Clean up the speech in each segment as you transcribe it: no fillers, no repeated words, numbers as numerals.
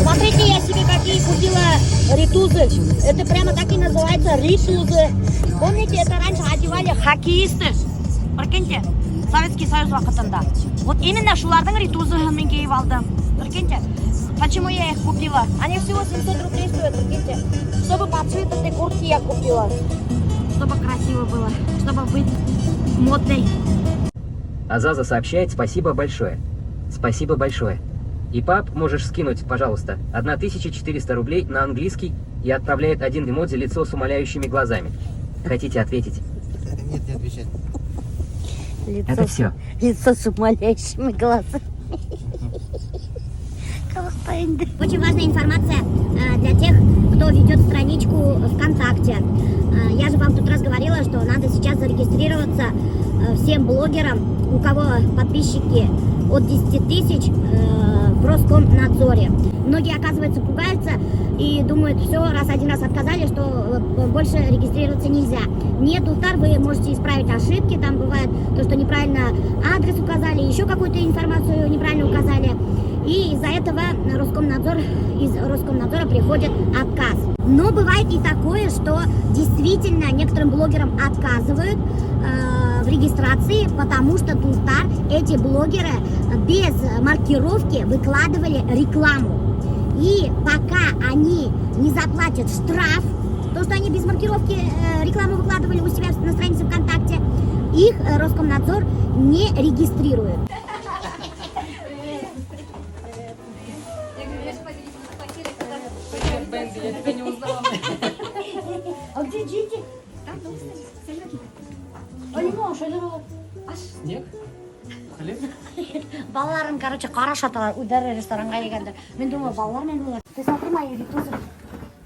Смотрите, я себе какие купила ритузы. Это прямо так и называется ритузы. Помните, это раньше одевали хоккеисты. Прикиньте, Советский Союз ваҡытында. Вот именно шуларҙың ритузыһын мин кейеп алдым. Прикиньте, почему я их купила? Они всего 700 рублей стоят, прикиньте. Чтобы под цвет этой куртки я купила. Чтобы красиво было, чтобы быть модной. Азаза сообщает: «Спасибо большое». Спасибо большое. И пап, можешь скинуть, пожалуйста, 1400 рублей на английский, и отправляет один эмодзи лицо с умоляющими глазами. Хотите ответить? Нет, не отвечать. Лицо, Это все. Лицо с умоляющими глазами. Очень важная информация для тех, кто ведет страничку ВКонтакте. Я же вам тут раз говорила, что надо сейчас зарегистрироваться всем блогерам, у кого подписчики от 10 тысяч, в Роскомнадзоре. Многие, оказывается, пугаются и думают, все, раз один раз отказали, что больше регистрироваться нельзя. Нет, дуҫтар, вы можете исправить ошибки, там бывает то, что неправильно адрес указали, еще какую-то информацию неправильно указали. И из-за этого из Роскомнадзора приходит отказ. Но бывает и такое, что действительно некоторым блогерам отказывают в регистрации, потому что, дуҫтар, эти блогеры без маркировки выкладывали рекламу. И пока они не заплатят штраф, то, что они без маркировки рекламу выкладывали у себя на странице ВКонтакте, их Роскомнадзор не регистрирует. Я говорю, я же захватили, когда Бенди, я тебя не узнала. А где дети? Там дома остались. А не могу, что это? Снег? Хлеб? Балаларым, короче, ҡарашаталар, үҙҙәре ресторанға килгәндәр. Мин думаю, балалар менән булыр. Ты смотри мои ритузы.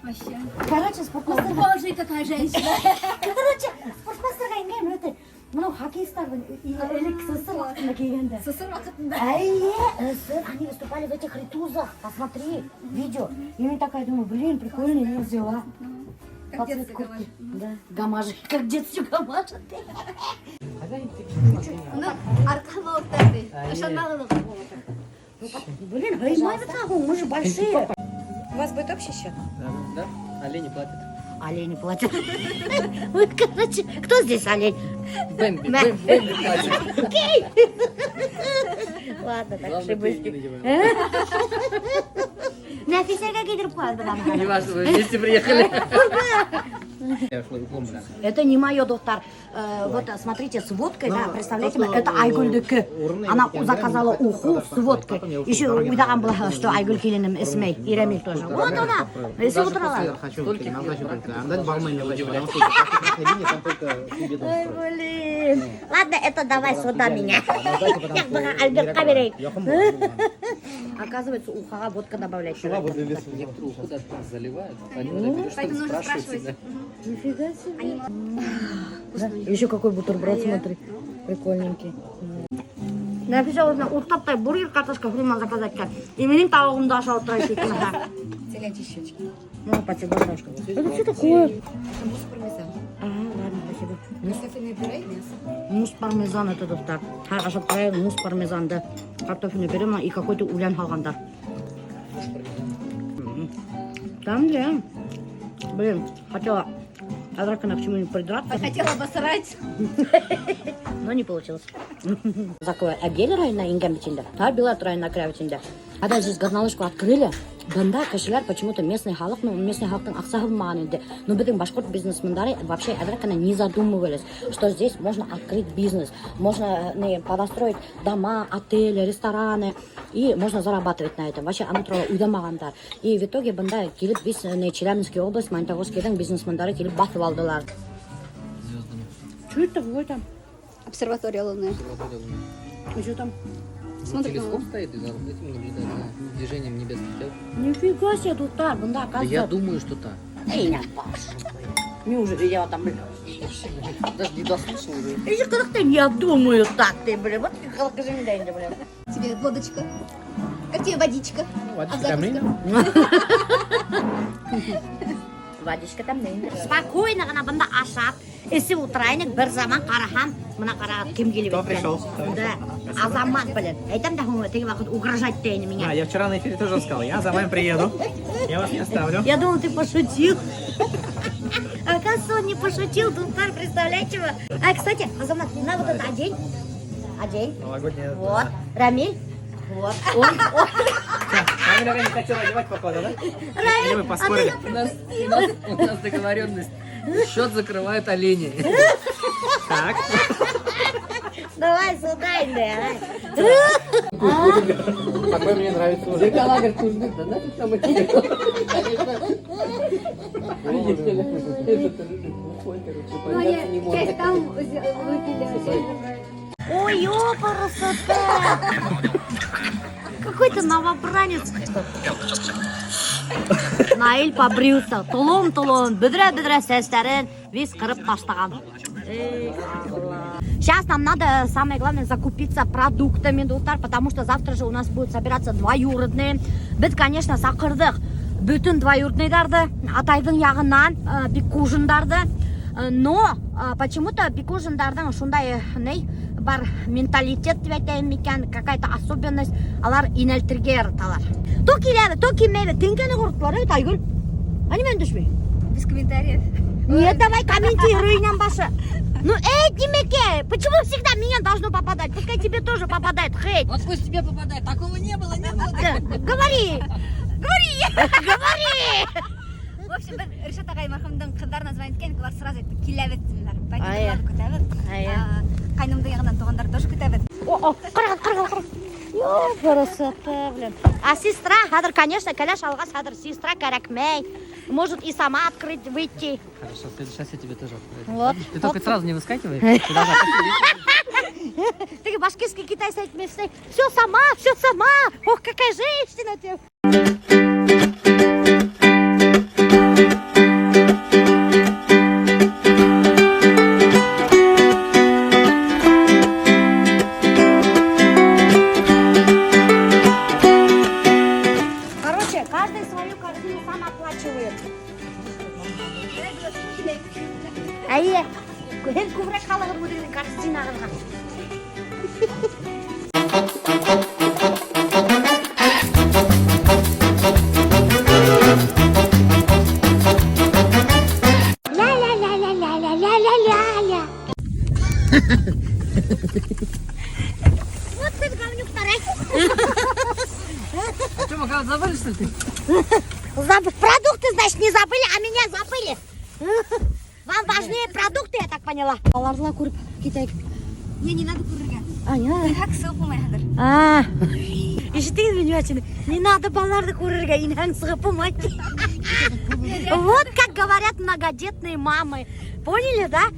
Вообще. Короче, спортмастер. Боже, какая женщина. Короче, спортмастерға ингән өтө. Мынау хоккеисттарҙың элек СССР ваҡытында кейгәндәр. СССР ваҡытында. Эйе, СССР, они выступали в этих ритузах. Посмотри, видео. И я такая думаю, блин, прикольно, я взяла. Как По в детстве цвет куртки. гамаши. Да, гамаши. Как в детстве гамаши. Уны арҡаһы ауырта. Ышанмағыҙ. Блин, һыймай, мы же большие. У вас будет общий счет? Да, да? Олени платят. Олени платят. Вот, короче, кто здесь олень? Бэмби, Бэмби, Бэмби платит. Ладно, так Главное, ошибусь. ты не надевай. Нәфисәгә кейҙереп ҡуйҙы. Не важно, вы вместе приехали. Это не мое, дуҫтар. Вот, смотрите, с водкой, да, представляете, это Айгөлдөкө. Она заказала уху с водкой. Еще уйлаған була, что Айгөл киленем эсмәй, Иремил тоже. Вот она, эсеп ултыралар. Хочу на сдачу только. Отдать бармен на сдачу, потому что красная линия, там только Ой, блин. Ладно, это давай сюда меня. Быға Альбертҡа бирәйек. Оказывается, ухаға водка добавлять. Некоторые уху даже заливают. Они когда берешь, Поэтому что-то нужно спрашивают спрашивать. всегда. Нифига себе. Да. Еще какой бутерброд, смотри. Прикольненький. Нәфисә үҙенә уртаптай бургер, картошка фри менән заказать иткән. И минең тауығымды ашап ултыра икән. Телячьи щечки. Ну, спасибо, Сашка. Это что такое? Это мусс пармезан. Ага, ладно, спасибо. Картофельное пюре и мясо. Мусс пармезан это, дуҫтар. Һәр ашап ҡарайым, мусс пармезанды. Картофельное пюре и какой-то үлән һалғандар. Там где? Блин, хотела әҙерәк кенә к чему-нибудь придраться, Хотела обосрать. Но не получилось. Закрой. Әбйәлил районына ингән бит инде. Та Билад районына керә бит инде. Когда здесь горнолыжку открыли, бында кешеләр почему-то местный халыҡ, ну, местный халыҡтың аҡсаһы булмаған инде. Но беҙҙең башҡорт бизнесмендары вообще әҙерәк кенә не задумывались, что здесь можно открыть бизнес, можно не, подостроить дома, отели, рестораны, и можно зарабатывать на этом. Вообще уны турала уйламағандар. И в итоге бында килеп весь не, Челябинский область, Магнитогорскийҙың бизнесмендары килеп баҫып алдылар. Звездами. Что это такое там? Обсерватория лунная. Обсерватория Луны. И что там? Смотри, Телескоп стоит и за этим наблюдает за движением небесных тел. Нифига себе, дуҫтар, бында Да я оказывается. думаю, что так. Эй, баш. Мин уже видела там, блин. Даже не дослушал уже. Еще ҡыҙыҡ я думаю так, ты, блин. Вот ҡыҙыҡ инде, блин. Тебе водочка. Как тебе водичка? Водичка тәмле. Водичка там Спокойно ғына бында ашап, эсеп ултыра инек, бер заман ҡараһам, бына ҡара кем килеп Кто еткән. пришел? Да, Азамат, блин. Әйтәм дә һуң, теге ваҡыт угрожать итә ине миңә. А, я вчера на эфире тоже сказал, я за вами приеду. Я вас не оставлю. Я думал, ты пошутил. Оказывается, он не пошутил, дуҫтар, представляете вы? А, кстати, Азамат, на вот это одень. Одень. Новогодняя. Вот. Рамиль. Вот. Он. Рамиль не хотел одевать, походу, да? Рамиль, Или вы а поспорили? ты У нас договоренность. Счет закрывают олени. Так. Давай сюда, инде. Такой мне нравится уже. Зеркала, говорит, нужны. Да нафиг нам эти зеркала. Этот бухой, короче, Ну, подняться не они может. часть там выпили, а часть забрали. Ой, ёпарасота. Какой-то новобранец. Наиль побрился. Толом-толом, бөҙрә-бөҙрә сәстәрен весь ҡырып ташлаған. Эй, Алла. Сейчас нам надо, самое главное, закупиться продуктами, дуҫтар, потому что завтра же у нас будут собираться двоюродные. Беҙ, конечно, саҡырҙыҡ бөтөн двоюродныйҙарҙы, атайҙың яғынан, Бикужиндарҙы. Но почему-то Бикужиндарҙың шундай ни бар менталитет тип әйтәйем микән, какая-то особенность, алар инәлтергә яраталар. То киләбеҙ, то килмәйбеҙ, теңкәне ҡороттолар, бит Айгөл. А нимә өндәшмәй? Без комментариев. Нет, давай комментируй нам башы. Ну, эй, Димеке, почему всегда меня должно попадать? Пускай тебе тоже попадает хейт. Вот пусть тебе попадает. Такого не было, не было. Да, говори. Говори. Говори. В общем, беҙ Ришат ағай мәрхүмдең ҡыҙҙарына звонить иткән, улар сразу әйтте, киләбеҙ тинеләр. Поэтому Ай. уларҙы көтәбеҙ. Ай. Ҡайнымдың яғынан туғандар тоже көтәбеҙ. О, о, ҡарағыҙ, ҡарағыҙ, ҡарағыҙ. Ё, красота, блин. А сестра, хәҙер, конечно, кәләш алғас, хәҙер сестра кәрәкмәй. Может и сама открыть, выйти. Хорошо, в следующий раз я тебе тоже открою. Вот. Ты только Вот. сразу не выскакивай. Ты должна посидеть. Ты башкирский китайский әйтмәҫтәй. Все сама, все сама. Ох, какая женщина ты. Короче, каждый свою корзину сам оплачивает. Әйе, һеҙ күберәк һалығыҙ үҙегеҙҙең корзинағыҙға. Ля-ля-ля-ля-ля-ля-ля-ля-ля. Вот ты говнюк второй. А что, Махамад, забыли, что ли ты? Продукты, значит, не забыли, а меня забыли. Вам важнее продукты, я так поняла. Балаларҙы ла күреп китәйек. Не, не надо күрергә. А, не надо? Как сығып булмай хәҙер. А, ишеттегеҙме внимательно? Не надо балаларҙы күрергә, инәң сығып булмай. Вот как говорят многодетные мамы. Поняли, да?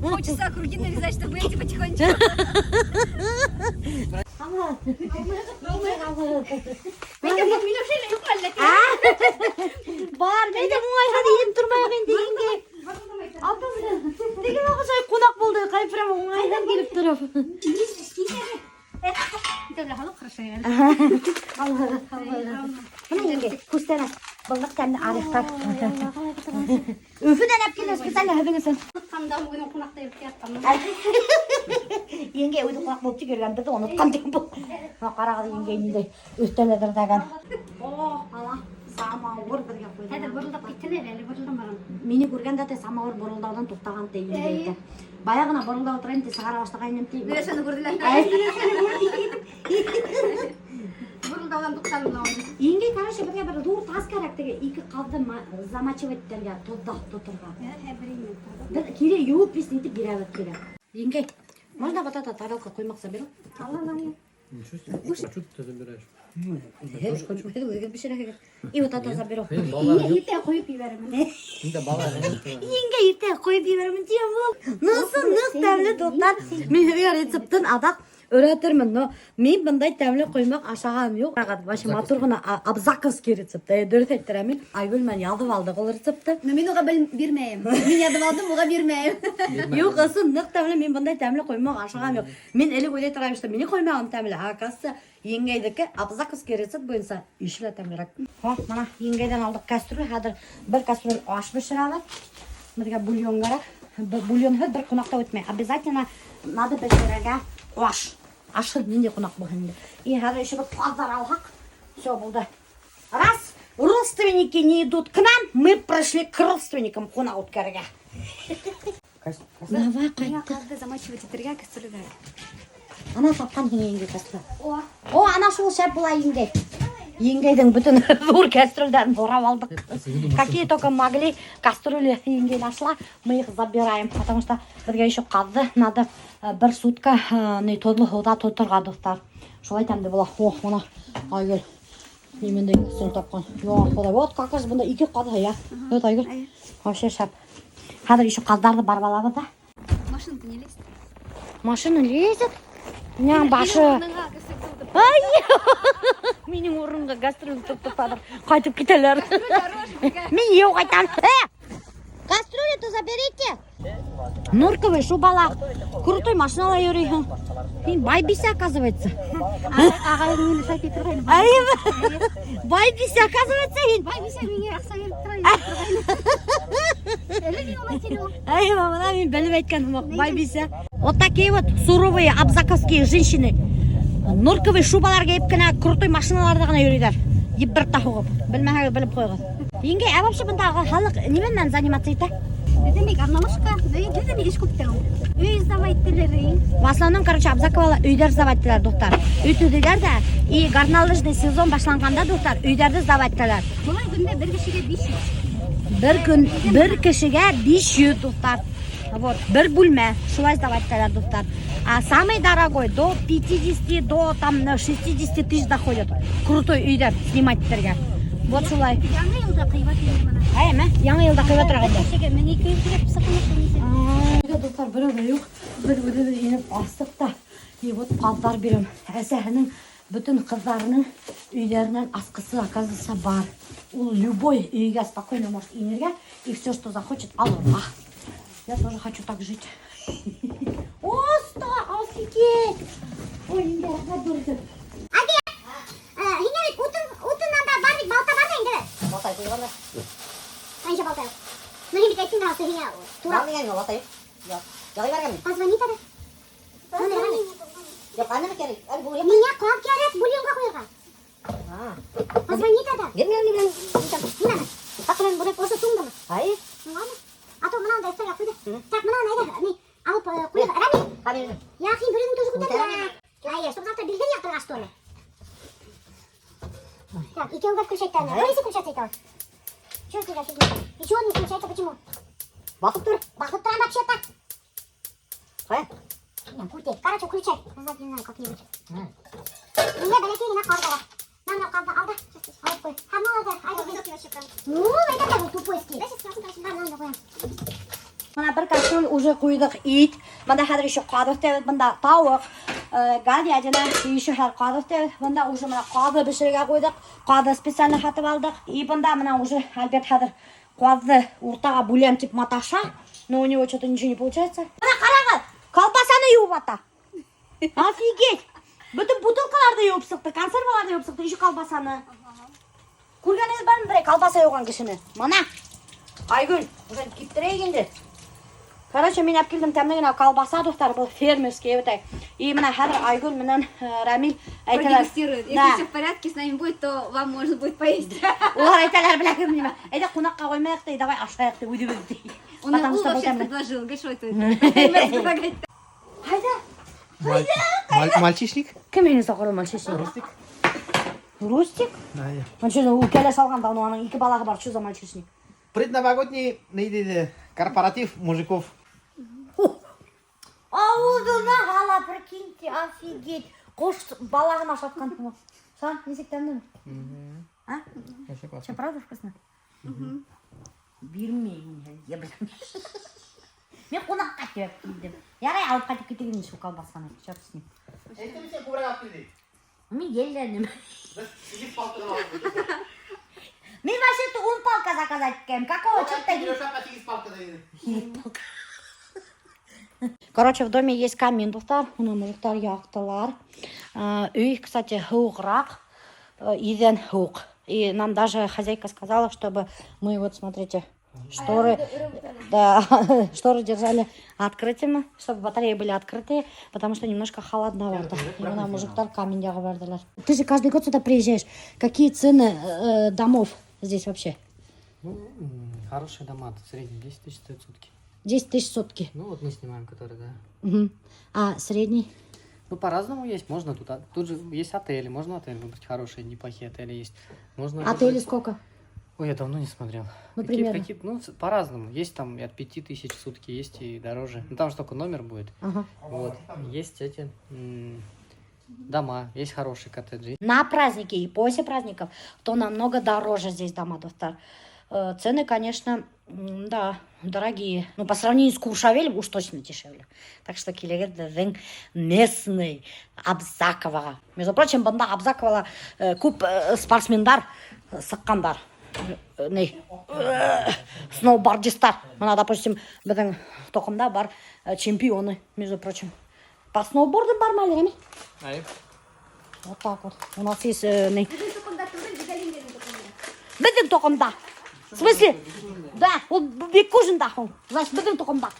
Хочется круги нарезать, чтобы эти потихонечку. Алла. А? Бар, мин дә уңайға инеп тормайыҡ инде инде. Апа, теге ваҡыт шулай ҡунаҡ булды, ҡай прямо уңайҙан килеп тороп. Хорошо. Алла, алла. Бына инде күстәнәс. Был ныҡ тәмле орехтар. Өфөнән алып килдем специально һеҙҙең өсөн. Бөгөн ҡунаҡта йөрөп ятҡан. Еңгә үҙе ҡунаҡ булып йөрөгән, беҙҙе онотҡан тигән был. Бына ҡарағыҙ еңгә ниндәй өҫтәл әҙерләгән. О, ала, самауыр беҙгә ҡуйҙы. Хәҙер боролдап киттеләр, әле боролдамаған. Мине күргәндә тә самауыр боролдауҙан туҡтаған ти еңгә әйтә. Бая ғына боролдап ултыра инем, сығара башлағайным ти. Миләүшәне күрҙеләр. Боролдауҙан туҡтаным. Еңгә, короче, беҙгә бер ҙур тас кәрәк теге ике ҡаҙҙы замачивать итергә, тоҙҙа тоторға. Беҙ кире йыуып весь итеп бирәбеҙ кире. Еңгә, можно вот эта тарелка ҡоймаҡ заберу? Ничего себе. Что ты забираешь? Я тоже хочу. И вот это заберу. Мин балалар юҡ. Иртә ҡуйып ебәрәмен. Инде балалар юҡ. Еңгә иртә ҡуйып ебәрәмен тием был. Ныҡ ныҡ тәмле дуҫтар. Мин һеҙгә рецептын аҙаҡ Өйрәтермен, но мин бындай тәмле ҡоймаҡ ашағаным юҡ. Вообще матур ғына абзаковский рецепт. Дөрөҫ әйтте Рәмил. Айгөл менән яҙып алдыҡ ул рецептты. Но мин уға бирмәйем. Мин яҙып алдым, уға бирмәйем. Юҡ, ысын ныҡ тәмле. Мин бындай тәмле ҡоймаҡ ашағаным юҡ. Мин элек уйлай торғайным, что минең ҡоймағым тәмле. А оказывается, еңгәйҙеке абзаковский рецепт буйынса еще лә тәмлерәк. О, мына еңгәйҙән алдыҡ кастрюль. Хәҙер бер кастрюль аш бешерәбеҙ. Беҙгә бульон кәрәк. Бульонһыҙ бер ҡунаҡ та үтмәй. Обязательно надо бешерергә аш. Ашһыҙ ниндәй ҡунаҡ булһын инде. И хәҙер еще бер ҡаҙҙар алһаҡ. Все, булды. Раз родственники не идут к нам, мы прошли к родственникам ҡунаҡ үткәрергә. Давай, Миңә ҡайттыҡ. ҡаҙҙы замачивать итергә кастрюльгә. Ана тапҡан һиңә еңгәй кастрюль. О, О, ана шул шәп була еңгәй. Еңгәйҙең бөтөн ҙур кастрюлдәрен һорап алдыҡ. Какие только могли кастрюли еңгәй нашла, мы их забираем, потому что беҙгә еще ҡаҙҙы надо бер сутка ни тоҙло һыуҙа тоторға, дуҫтар. Шулай тәмле була. О, мына Айгөл ниндәй кастрюль тапҡан. Я, Хоҙай, вот как раз бында ике ҡаҙ һыя. Вот Айгөл. Ай. Вообще шәп. Хәҙер еще ҡаҙҙарҙы барып алабыҙ да. Машина-то не лезет. Машина лезет. Минең башы. Урыныңа кастрюль тултырып. Ай! Минең урынға кастрюль тултырып хәҙер ҡайтып китәләр. Мин йыуып ҡайтам. Кастрюлю-то заберите. Норковый шубала. Крутой машинала йөрөйһөң. Һин бай бисә, оказывается. Ағайың мине шайтып торғайны. Ай, бай бисә, оказывается, һин. Бай бисә миңә аҡса биреп торғайны. Әле мин улай тине ул. Ай, бына мин белеп әйткән һымаҡ, бай бисә. Вот такие вот суровые абзаковские женщины. Норковый шубалар кейеп кенә крутой машиналарҙа ғына йөрөйҙәр. Еб бер һуғып. Белмәһәгеҙ белеп ҡуйығыҙ. Еңгәй, ә вообще бындағы халыҡ нимә менән заниматься итә? Беҙҙең бик арналышка, беҙҙең эш күп тә ул. Өй сдавать итәләр. В основном, короче, Абзаковала өйҙәр сдавать итәләр, дуҫтар. Өй төҙөйҙәр ҙә, и горнолыжный сезон башланғанда, дуҫтар, өйҙәрҙе сдавать итәләр. Былай көндә бер кешегә 500. Бер көн бер кешегә 500, дуҫтар. Вот, бер бүлмә шулай сдавать итәләр, дуҫтар. А самый дорогой до 50, до там 60 тысяч доходит. Крутой өйҙәр снимать итергә. Вот шулай. Яңы йылда ҡыйбат инде мына. Әйме? Яңы йылда ҡыйбатыраҡ инде. Бер кешегә 1200 тип сыҡмыш Өйҙә, дуҫтар, берәү ҙә юҡ. Беҙ үҙебеҙ инеп астыҡ та. И вот ҡаҙҙар бирәм. Әсәһенең бөтөн ҡыҙҙарының өйҙәренән асҡысы, оказывается, бар. Ул любой өйгә спокойно может инергә и все, что захочет, алырға. Я тоже хочу так жить. О, сто, офигеть! Ой, инде рәхмәт бирҙе. Һиңә бит утын анда бар бит, балта бар да инде. Балта ҡуйған да. Ҡайһы балта юҡ? Ну, һин бит әйттең дә, һиңә тура. Бар дигән балта юҡ. Юҡ. Яғай барған. Позвони тогда. Номер бар. Юҡ, ана кәрәк. Әле был юҡ. Миңә ҡаҙ кәрәк бульонға ҡуйырға. А. Позвони тогда. Бир мин менән Нимәне? Хаҡынан бүлеп. Ошо тумдымы? Ай. Ну ладно. А то мынауны да өҫтәлгә ҡуйҙы. Так, мынауны әйҙә, ни, алып ҡуйҙы. Рами, Хәбир. я һин береһен тоже күтәрҙе. Ай, чтобы завтра биргән яҡтырға, что ли? Так, икәүгә включать тәне. Береһе включаться итә. Чё у тебя фигня? И чё он не включается, почему? Баҫып тор. Баҫып торам вообще-то. Ҡая? Блин, пульте. Короче, включай. Назад не знаю, как-нибудь. Миңә бәләкәй генә ҡаҙ кәрәк. На, мына ҡаҙҙы ал да. Алып ҡуй. Һәм алды. Ну, это такой тупойский. Да, сейчас, сейчас, ҡуям. Мына бер кастрюль уже ҡуйҙыҡ ит. Бында хәҙер еще ҡаҙ өҫтәбеҙ, бында тауыҡ, говядина, еще хәҙер ҡаҙ өҫтәбеҙ. Бында уже мына ҡаҙы бешерергә ҡуйҙыҡ. Ҡаҙы специально һатып алдыҡ. И бында мына уже Альберт хәҙер ҡаҙҙы уртаға бүләм тип маташа, но у него что-то ничего не получается. Мына ҡарағыҙ, колбасаны йыуып ата. Офигеть! Бөтөн бутылкаларҙы йыуып сыҡты, консерваларҙы йыуып сыҡты, еще колбасаны. Күргәнегеҙ бармы берәй колбаса йыуған кешене? Мына. Айгөл, уже киптерәйек инде. Короче, мин алып килдем тәмле генә колбаса, дуҫтар, был фермерский бит. И мына хәҙер Айгөл менән Рамил әйтәләр. Продегустирует. Если Да. все в порядке с нами будет, то вам можно будет поесть. Улар әйтәләр, беләһегеҙ нимә? Әйҙә ҡунаҡҡа ҡуймайыҡ ти, давай ашайыҡ ти, үҙебеҙ ти. Он, Потому он что был вообще тәмле. предложил, говорит, что это? Предлагать. Ҡайҙа? Мальчишник? Кем һине саҡырҙы мальчишник? Рустик? Рустик? Да. Он что, ул кәләш алған да, уның ике балаһы бар, что за мальчишник? Предновогодний ни тине, корпоратив мужиков. Ауыҙына һала, прикиньте, офигеть. Ҡош балағын ашатҡан. Ша, нисек тәмлеме? А? Вообще классно. Что, правда вкусно? Бирмәйем, я беләм. Мин ҡунаҡҡа тип килдем. Ярай, алып ҡайтып китегеҙ шул колбасаны. Черт с ним. Әйттем һин күберәк алып килде. Мин йәлләнем. Беҙ һигеҙ палканан алып килдек. Мин вообще-то ун палка заказать иткәнем. Какого черта? Ришатҡа һигеҙ палка тине. Короче, в доме есть камин, дуҫтар. Уны мужиктар яҡтылар. Өй, кстати, һыуығыраҡ. Иҙән һыуыҡ. И нам даже хозяйка сказала, чтобы мы вот, смотрите, шторы, да, шторы держали открытыми, чтобы батареи были открытые, потому что немножко холодновато. И бына мужиктар камин яғып бирҙеләр. Ты же каждый год сюда приезжаешь. Какие цены домов здесь вообще? Ну, хорошие дома, в среднем 10 тысяч стоят сутки. 10 тысяч сутки. Ну, вот мы снимаем, который, да. Мгм. А средний? Ну, по-разному есть. Можно тут, тут же есть отели, можно отель выбрать, хорошие, неплохие отели есть. Можно Отели выбрать- сколько? Ой, я давно не смотрел. Ну, Какие- примерно. какие- ну, по-разному. Есть там и от 5000 в сутки, есть и дороже. Ну, там же только номер будет. Вот. Есть эти дома, есть хорошие коттеджи. На праздники и после праздников, то намного дороже здесь дома, дуҫтар. Цены, конечно, да, дорогие. Ну, по сравнению с Куршавелем, уж точно дешевле. Так что килегеҙ беҙҙең местный Абзаковаға. Между прочим, бында Абзаковала күп спортсмендар сыҡҡандар. Не, сноубордистар. Бына, допустим, беҙҙең тоҡомда бар чемпионы, между прочим. По сноуборду бармы әле, Рәми? Ай. Вот так вот. У нас есть не, Беҙҙең тоҡомда түгел, Бегалиндең тоҡомда. Беҙҙең тоҡомда. В смысле? Да, ул Беккужинда ул. Значит, беҙҙең тоҡомда.